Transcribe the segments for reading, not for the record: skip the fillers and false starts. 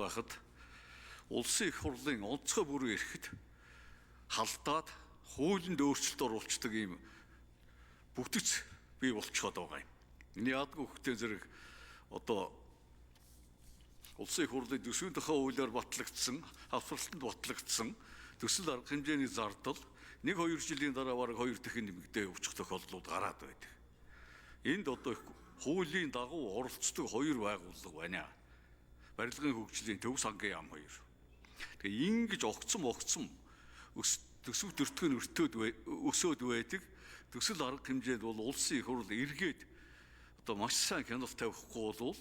Байхад улсын их хурлын онцгой бүрэн эрхэд халдаад хуулинд өөрчлөлт оруулцдаг ийм бүтэц бий болчиход байгаа юм. Энэ яадгүй хөхтэй зэрэг одоо улсын их хурлын төсвийн тухай хуулиар батлагдсан, хавсралтанд батлагдсан төсөл арга хэмжээний зардал 1-2 жилийн дараа бараг 2 дахин нэмэгдээ явуучих тохиолдлууд гараад байдаг. Энд одоо хуулийн дагуу оролцдог хоёр байгууллага байна. Барилгын хөгжлийн төв, сангийн яам хоёр. Тэгээ ингэж огцом төсөв төртгөн өртөөд өсөөд байдаг. Төсөл арга хэмжээнд бол улсын их хурл эргээд одоо маш сайн хяналт тавихгүй бол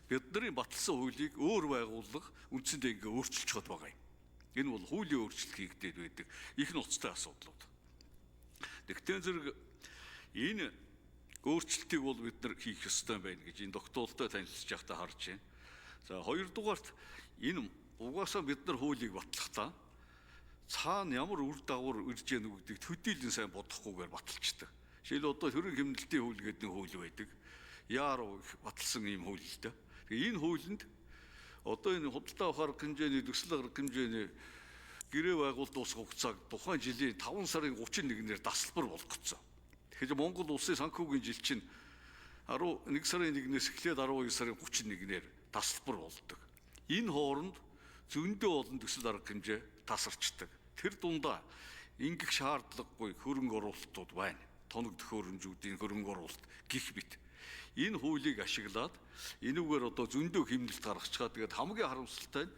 бидний баталсан хуулийг өөр байгууллага үндсэндээ ингээ өөрчилж чад байгаа юм. Энэ бол хуулийн өөрчлөлт хийгдээд байдаг их ноцтой асуудлууд. Тэгтээ зэрэг энэ өөрчлөлтийг бол бид нар хийх ёстой байна гэж энэ тогтоолтой танилцж байхдаа харж байна. За, хоёрдугаарт энэ угаасаа бид нар хуулийг батлахдаа цаана ямар үр дагавар ирж яах вэ гэдгийг төдийлөн сайн бодохгүйгээр баталчдаг. Жишээл одоо төрийн хэмнэлтийн хууль гэдэг нэг хууль байдаг. Яар баталсан ийм хууль л дээ. Тэгээ энэ хуулинд одоо энэ худалдаа авах арга хэмжээний төсөл арга хэмжээний гэрээ байгуулалт дуусах хугацааг тухайн жилийн 5 сарын 31-ээр тасалбар болгоцсон. Тэгэхээр Монгол улсын санхүүгийн жил чинь 11 сарын 1-ээс эхлээд 12 сарын 31-ээр тасалбар болдог. Энэ хооронд зөндөө олон төсөл арга хэмжээ тасарчдаг. Тэр дундаа ингэх шаардлагагүй хөрөнгө оруулалтууд байна. Тоног төхөөрөмжүүдийн хөрөнгө оруулалт гих мэт. Энэ хуулийг ашиглаад энүүгээр одоо зөндөө хэмнэлт гаргацгаа. Тэгээд хамгийн харамсалтай нь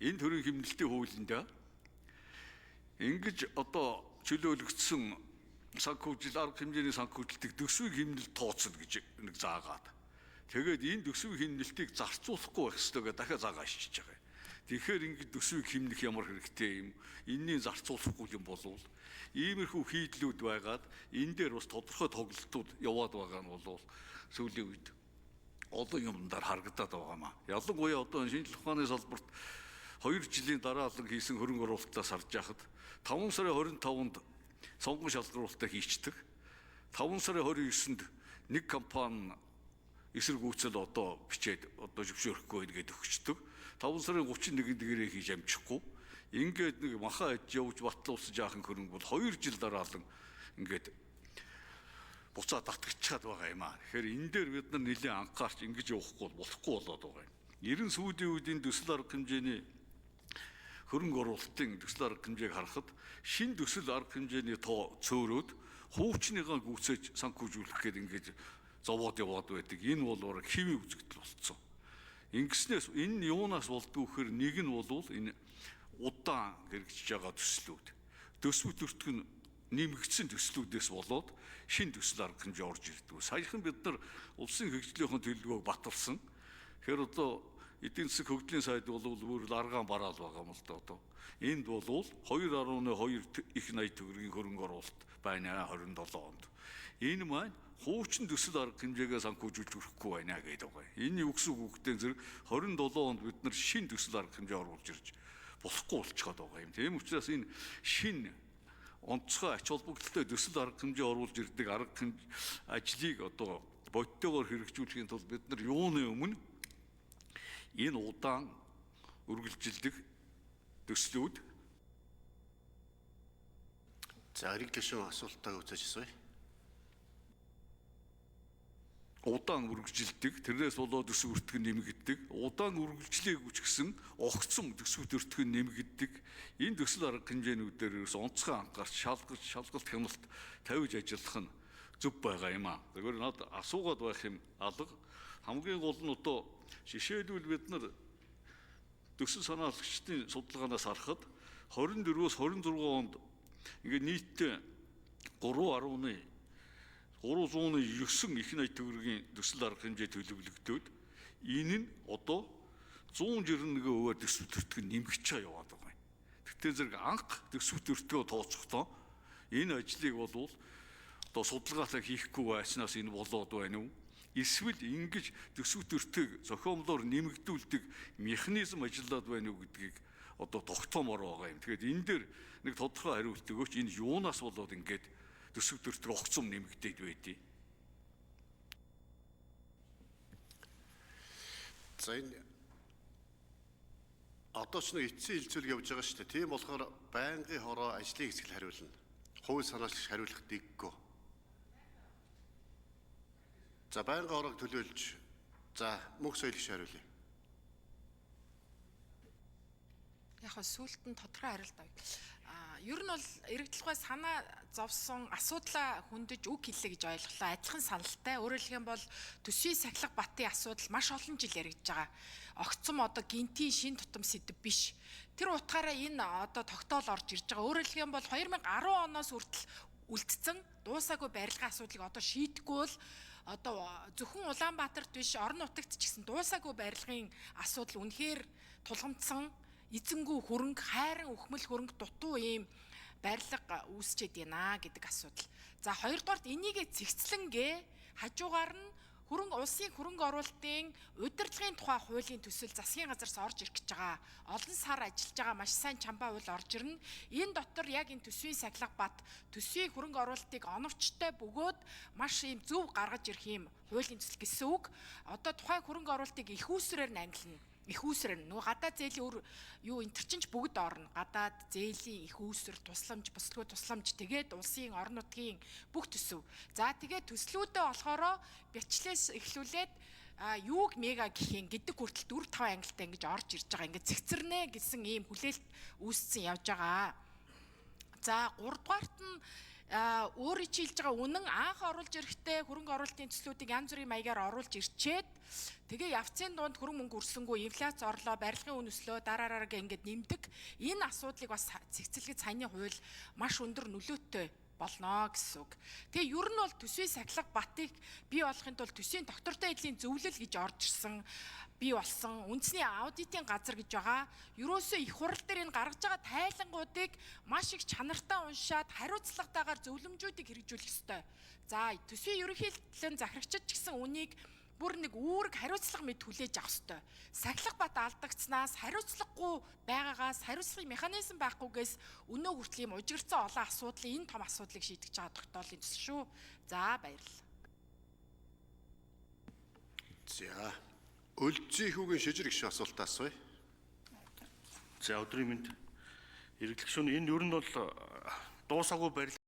энэ төрлийн хэмнэлтийн хуулиндаа ингэж одоо чөлөөлөгдсөн санхүүжил арга хэмжээний санхүүжилтийг төсвийн хэмнэлт тооцно гэж нэг заагаад. Тэгээд энэ төсвийн хэмнэлтийг зарцуулахгүй байх ёстой гэж дахиад заагаа шичиж байгаа юм. Тэгэхээр ингэж төсвийг хэмнэх ямар хэрэгтэй юм? Энэний зарцуулахгүй юм болвол иймэрхүү хийдлүүд байгаад энэ дээр бас тодорхой тоглолтууд яваад байгаа нь бол сүүлийн үед олон юмдаар харагдаад байгаа маа. Ялангуяа одоо шинжлэх ухааны салбарт 2 жилийн дараалан хийсэн хөрөнгө оруулалтаас харж яхад 5 сарын 25-нд сонгон шалгаруулалтаа хийчдэг. 5 сарын 29-нд нэг компани эсэргүүцэл одоо бичээд одоо зөвшөөрөхгүй байна гэдээ өгчдөг. 5 сарын 31-нд гэрээ хийж амжихгүй. Ингээд нэг маха аж явж батлуулсан жаахан хөрөнгө бол 2 жил дараалан ингээд буцаа татгчаад байгаа юм аа. Тэгэхээр энэ дээр бид нар нэлээд анхаарч ингэж явахгүй болохгүй болоод байгаа юм. 90 сүүлийн үеийн төсөл арга хэмжээний хөрөнгө оруулалтын төсөл арга хэмжээг харахад шин төсөл арга хэмжээний тоо цөөрөөд хуучныгаа гүйцээж санхүүжүүлэх гээд ингэж зовоод яваад байдаг. Энэ бол бараг хэвийн үзэгдэл болцсон. Ингэснээс энэ юунаас болдгоо гэхээр нэг нь бол энэ удаан хэрэгжиж байгаа төслүүд. Төсвө төртг нь нэмэгдсэн төслүүдээс болоод шин төсөл арга хэмжээ орж ирдэг. Саяхан бид нар улсын хөгжлийнхөө төлөвлөгөөг баталсан. Тэгэхээр одоо эдийн засаг хөгжлийн сайд бол бүр аргаан бараал байгаа юм л да одоо. Энд бол 2.2 их 80 төгрөгийн хөрөнгө оруулалт байна 27 онд. Энэ маань хуучин төсөл арга хэмжээгээ санхүүжүүлж өрөхгүй байна гэдэг байгаа. Энэ юу гэсэн үг вэ зэрэг 27 онд бид нар шин төсөл арга хэмжээ оруулж ирж болохгүй болчиход байгаа юм. Тийм учраас энэ шин онцгой ач холбогдолтой төсөл арга хэмжээ оруулж ирдэг арга хэмжээ ажлыг одоо бодтойгоор хэрэгжүүлэхийн тулд бид нар юуны өмнө энэ удаан үргэлжилдэг төслүүд. За, эрэг гишүүн асуултаа үзэж асууя. Удаан үргэлжилдэг, тэрнээс болоод төсөв өртгөн нэмэгддэг. Удаан үргэлжлээг үчгсэн огцом төсөв өртгөн нэмэгддэг. Энэ төсөл арга хэмжээнүүдээр ерөөс онцгой анхаарч шалгаж шалгалт хяналт тавьж ажиллах нь зөв байгаа юм аа. Тэгэхээр над асуугаад байх юм алга. Хамгийн гол нь одоо жишээлбэл бид нар төсөл санаалагчдын судалгаанаас харахад 24-өөс 26 онд ингээд нийтдээ 3.309 их 80 төгрөгийн төсөл арга хэмжээ төлөвлөгдөөд энэ нь одоо 161% төсөв төртгөн нэмэгч яваад байгаа юм. Тэгтээ зэрэг анх төсөв төртгөө тооцохдоо энэ ажлыг болвол одоо судалгаатай хийхгүй байснаас энэ болоод байна уу? Эсвэл ингэж төсөв төртгийг зохиомлоор нэмэгдүүлдэг механизм ажиллаад байна уу гэдгийг одоо тогтоомоор байгаа юм. Тэгэхээр энэ дээр нэг тодорхой хариулт өгөөч. Энэ юунаас болоод ингээд төсөв төртөг огцом нэмэгдээд байдیں۔ За, энэ Одоо ч нэг эцсийн хилцүүлэг явж байгаа шүү дээ. Тийм болохоор байнгын хороо ажлын хэсэг л хариулна. Хууль санаачлагч хариулах дэггүй. За байнгын хороог төлөөлж за мөнх соёлч хариулъя. Яг хөө сүулт нь тодорхой хариулт авъя. Ер нь бол иргэдлэгөө санаа зовсон асуудлаа хөндөж үг хэллээ гэж ойлголоо. Адилхан саналтай. Өөрөөр хэлэх юм бол төсвийн сахилга батын асуудал маш олон жил яригдж байгаа. Огцом одоо гинтийн шин тутам сэдв биш. Тэр утгаараа энэ одоо тогтоол орж ирж байгаа. Өөрөөр хэлэх юм бол 2010 оноос хүртэл үлдсэн дуусаагүй барилгын асуудлыг одоо шийдэхгүй бол одоо зөвхөн Улаанбаатарт биш орон нутагт ч гэсэн дуусаагүй барилгын асуудал үнэхээр тулгамдсан эзэнгүү хөрөнгө, хайран үхмэл хөрөнгө дутуу ийм барилга үүсчээд байна гэдэг асуудал. За хоёрдугаарт энийгээ цэгцлэнгээ хажуугаар нь хөрөнгө улсын хөрөнгө оруулалтын удирдлагын тухай хуулийн төсөл засгийн газараас орж ирэх гэж байгаа. Олон сар ажиллаж байгаа маш сайн чамбай хууль орж ирнэ. Энэ дотор яг энэ төсвийн сахилга бат, төсвийн хөрөнгө оруулалтыг оновчтой бөгөөд маш ийм зөв гаргаж ирэх ийм хуулийн төсөл гэсэн үг. Одоо тухайн хөрөнгө оруулалтыг их үүсвэрээр нь ангилна. Их үүсвэр нөгөө гадаад зээлийн үр юу энэ төр чинь ч бүгд орно. Гадаад зээлийн их үүсвэр, тусламж, бусдгүй тусламж тэгээд улсын орон нутгийн бүх төсөв. За тэгээд төслүүдээ болохоро бичлээс эхлүүлээд юуг мега гэх юм гэдэг хүртэл 4 5 ангилтай ингэж орж ирж байгаа. Ингээд цэгцэрнэ гэсэн ийм хүлээлт үүссэн явж байгаа. За 3 дугаарт нь өөрийн чи хэлж байгаа үнэн анх оруулж ирэхдээ хөрөнгө оруулалтын төслүүдийг янз бүрийн маягаар оруулж ирчээд тэгээ явцын дунд хөрөнгө мөнгө өрсөнгөө инфляц орлоо, барилгын үн өслөө, дараараа гэ ингээд нэмдэг. Энэ асуудлыг бас цэгцлэхэд саяны хууль маш өндөр нөлөөтэй болно гэсэн үг. Тэгээ ер нь бол төсвийн сахилга батыг бий болохын тулд төсвийн доктортой эдлийн зөвлөл гэж орж ирсэн бий болсон үндэсний аудитын газар гэж байгаа. Ерөөсөө их хурал дээр энэ гаргаж байгаа тайлангуудыг маш их чанартай уншаад хариуцлагатайгаар зөвлөмжүүдийг хэрэгжүүлэх ёстой. За төсвийн ерөнхийлөн захирагчид ч гэсэн үнийг бүр нэг үүрэг хариуцлага мэд хүлээж авах ёстой. Сахилга бат алдагдсанаас хариуцлагагүй байгаагаас хариуцлагын механизм байхгүйгээс өнөө хүртэл ийм ужигрцсан олон асуудлын энэ том асуудлыг шийдэж байгаа тогтоолын төсөл шүү. За баярлалаа. За өлзий хүүгийн шижир гişүн асуулт асууя. За өдрийн мэнд. Иргэдэл гишүүн энэ ер нь бол дуусаагүй барилга